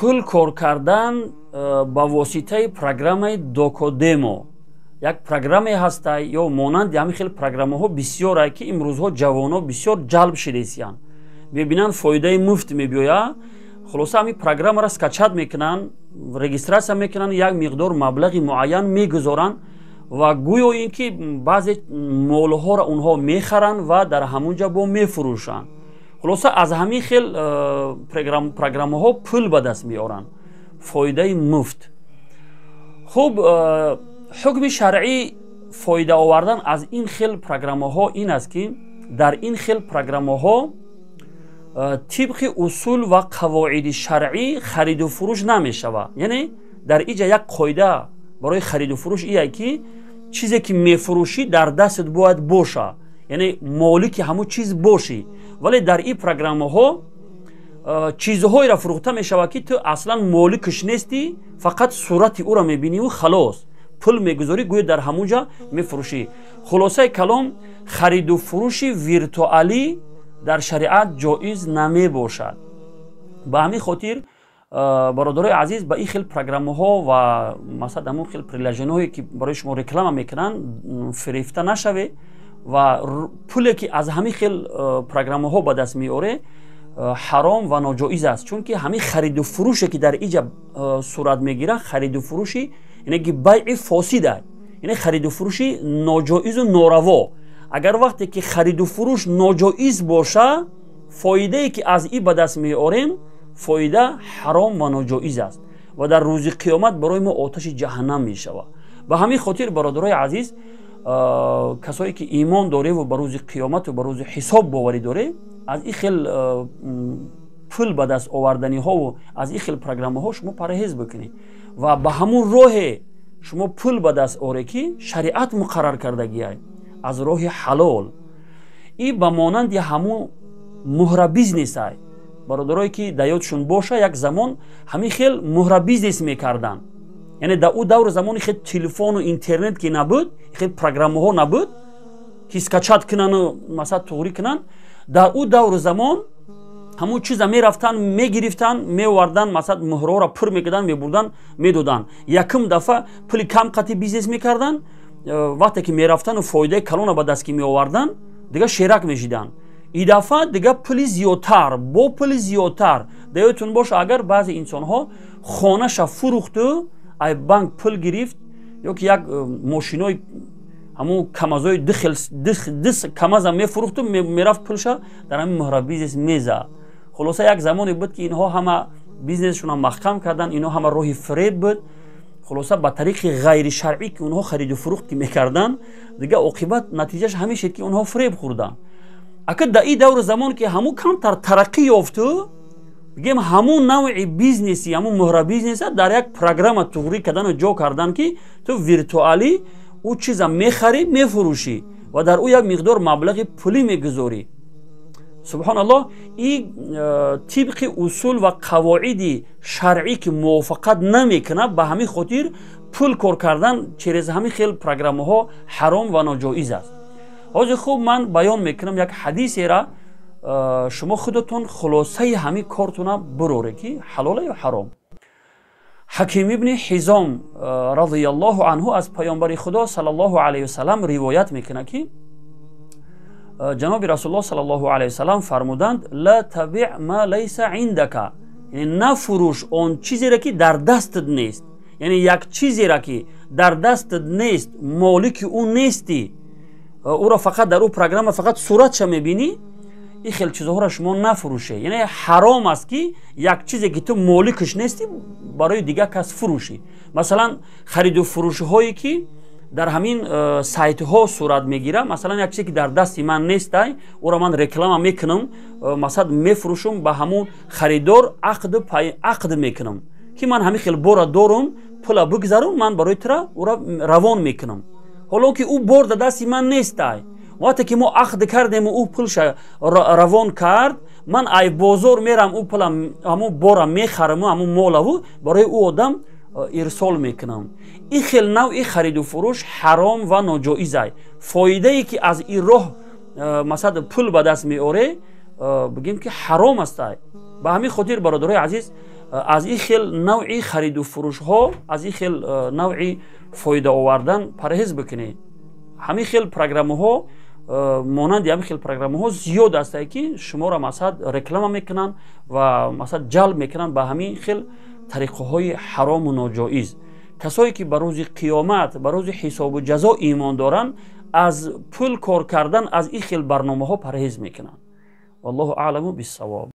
Пул кор кардан ба воситаи программаи Докодемо. Як программе ҳаста ё монанди ҳамин хел программаҳо бисёре, ки имрӯзҳо ҷавонҳо бисёр ҷалб шидесиянд, мебинанд, фоидаи муфт мебиёяд. Хулоса, ҳамин программаро скачать мекунанд, регистрация мекунанд, як миқдор маблағи муайян мегузоранд ва гӯё ин ки баъзе молҳоро онҳо мехаранд ва дар ҳамон ҷа бо мефурӯшанд. Хулоса, аз ҳамин хел программаҳо пул ба даст меоранд, фоидаи муфт. Хуб, ҳукми шаръӣ фоида овардан аз ин хел программаҳо ин аст, ки дар ин хел программаҳо тибқи усул ва қавоиди шаръӣ хариду фурӯш намешавад. Яъне дар иҷа як қоида барои хариду фурӯш ие, ки чизе ки мефурӯшӣ, дар дастат бояд боша, яъне молики ҳамун чиз бошӣ. Вале дар ин программаҳо чизҳоеро фурӯхта мешавад, ки ту аслан моликаш нестӣ, фақат сурати ӯро мебиниву халос, пул мегузорӣ, гӯё дар ҳамун ҷа мефурӯшӣ. Хулосаи калом, хариду фурӯши виртуалӣ дар шариат ҷоиз намебошад. Ба ҳамин хотир, бародарои азиз, ба ин хел программаҳо ва масалан ҳамун хел приложениҳое, ки барои шумо реклама мекунанд, фирефта нашавед ва пуле ки аз ҳамин хел программаҳо ба даст меоред, ҳаром ва ноҷоиз аст, чунки ҳамин хариду фурӯше ки дар иҷа сурат мегирад, хариду фурӯши, яъне ки байъи фосида, яъне хариду фурӯши ноҷоизу нораво. Агар вақте ки хариду фурӯш ноҷоиз боша, фоидае ки аз ин ба даст меорем, фоида ҳаром ва ноҷоиз аст ва дар рӯзи қиёмат барои мо оташи ҷаҳаннам мешавад. Ба ҳамин хотир, бародарои азиз, касое ки имон дореву ба рӯзи қиёмату ба рӯзи ҳисоб боварӣ доре, аз ин хел пул ба даст оварданиҳову аз ин хел программаҳо шумо парҳез бикунед ва ба ҳамун роҳе шумо пул ба даст оре, ки шариат муқаррар кардагиай, аз роҳи ҳалол. И ба монанди ҳамун муҳра бизнесай, бародарое ки дар ёдшон боша, як замон ҳамин хел муҳра бизнес мекарданд. Яъне дар ӯ давру замони хел телефону интернет ки набуд, хел программаҳо набуд, ки скачать кунану масалан туғрӣ кунанд. Дар ӯ давру замон ҳамун чиза мерафтанд, мегирифтанд, меоварданд, масалан муҳраҳоро пур мекарданд, мебурданд, медоданд. Якум дафъа пули кам қати бизнес мекарданд. Вақте ки мерафтану фоидаи калона ба даст ки меоварданд, дига шерак мешиданд. И дафъа дига пули зиёдтар, бо пули зиёдтар. Дар ёдтон боша, агар баъзе инсонҳо хонаша фурӯхту ай банк пул гирифт ё ки як мошинои, ҳамун камазои ду камаза мефурӯхту мерафт, пулша дар ҳамин муҳра бизнес мезад. Хулоса, як замоне буд, ки инҳо ҳама бизнесшонро маҳкам карданд. Инҳо ҳама роҳи фиреб буд. Хулоса, ба тариқи ғайришаръӣ ки онҳо хариду фурӯхт ки мекарданд, дига оқибат натиҷаш ҳамин шуд, ки онҳо фиреб хӯрданд. Ака дар ин давру замон, ки ҳамун камтар тараққӣ ёфту, бигем, ҳамун навъи бизнеси, ҳамун муҳра бизнеса дар як программа туғрӣ кардану ҷо кардан, ки ту виртуалӣ ӯ чиза мехарӣ, мефурӯшӣ ва дар ӯ як миқдор маблағи пулӣ мегузорӣ. Субҳоналлоҳ, и тибқи усул ва қавоиди шаръӣ ки мувофиқат намекунад. Ба ҳамин хотир пул кор кардан через ҳамин хел программаҳо ҳаром ва ноҷоиз аст. Ҳозир хуб ман баён мекунам як ҳадисера, шумо худатон хулосаи ҳамин кортона бироре, ки ҳалола ё ҳаром. Ҳаким ибни Ҳизом разияллоҳу анҳу аз паёмбари Худо саллаллоҳу алайҳи васалам ривоят мекунад, ки ҷаноби Расулуллоҳ саллаллоҳу алайҳи васалам фармуданд: «Ла табиъ ма лайса индака», яъне нафурӯш он чизеро, ки дар дастат нест. Яъне як чизеро, ки дар дастат нест, молики ӯ нестӣ, ӯро фақат дар ӯ программа фақат суратша мебинӣ, ин хел чизҳоро шумо нафурӯше. Яъне ҳаром аст, ки як чизе ки ту моликаш нестӣ, барои дигар кас фурӯшӣ. Масалан, хариду фурӯшҳое ки дар ҳамин сайтҳо сурат мегирад, масалан, як чизе ки дар дасти ман нестай, ӯро ман реклама мекунам, масалан, мефурӯшам, ба ҳамун харидор ақд мекунам, ки ман ҳамин хел бора дорум, пула бигзарум, ман барои тура ӯро равон мекунам, ҳоло ки ӯ бор дар дасти ман нестай. Вақте ки мо ақд кардему, ӯ пулша равон кард, ман ай бозор мерам, ӯ пула, ҳамун бора мехараму ҳамун молаву барои ӯ одам ирсол мекунам. Ин хел навъи хариду фурӯш ҳаром ва ноҷоизай. Фоидае ки аз ин роҳ, масалан, пул ба даст меоре, бигем, ки ҳаром астай. Ба ҳамин хотир, бародарои азиз, Аз ин хел навъи хариду фурӯшҳо, аз ин хел навъи фоида овардан парҳез бикунед. Ҳамин хел программаҳо, монанди ҳамин хел программаҳо зиёд ҳастае, ки шуморо масалан реклама мекунанд ва масалан ҷалб мекунанд ба ҳамин хел тариқаҳои ҳарому ноҷоиз. Касое ки ба рӯзи қиёмат, ба рӯзи ҳисобу ҷазо имон доранд, аз пул кор кардан аз ин хел барномаҳо парҳез мекунанд. Валлоҳу аъламу биссавоб.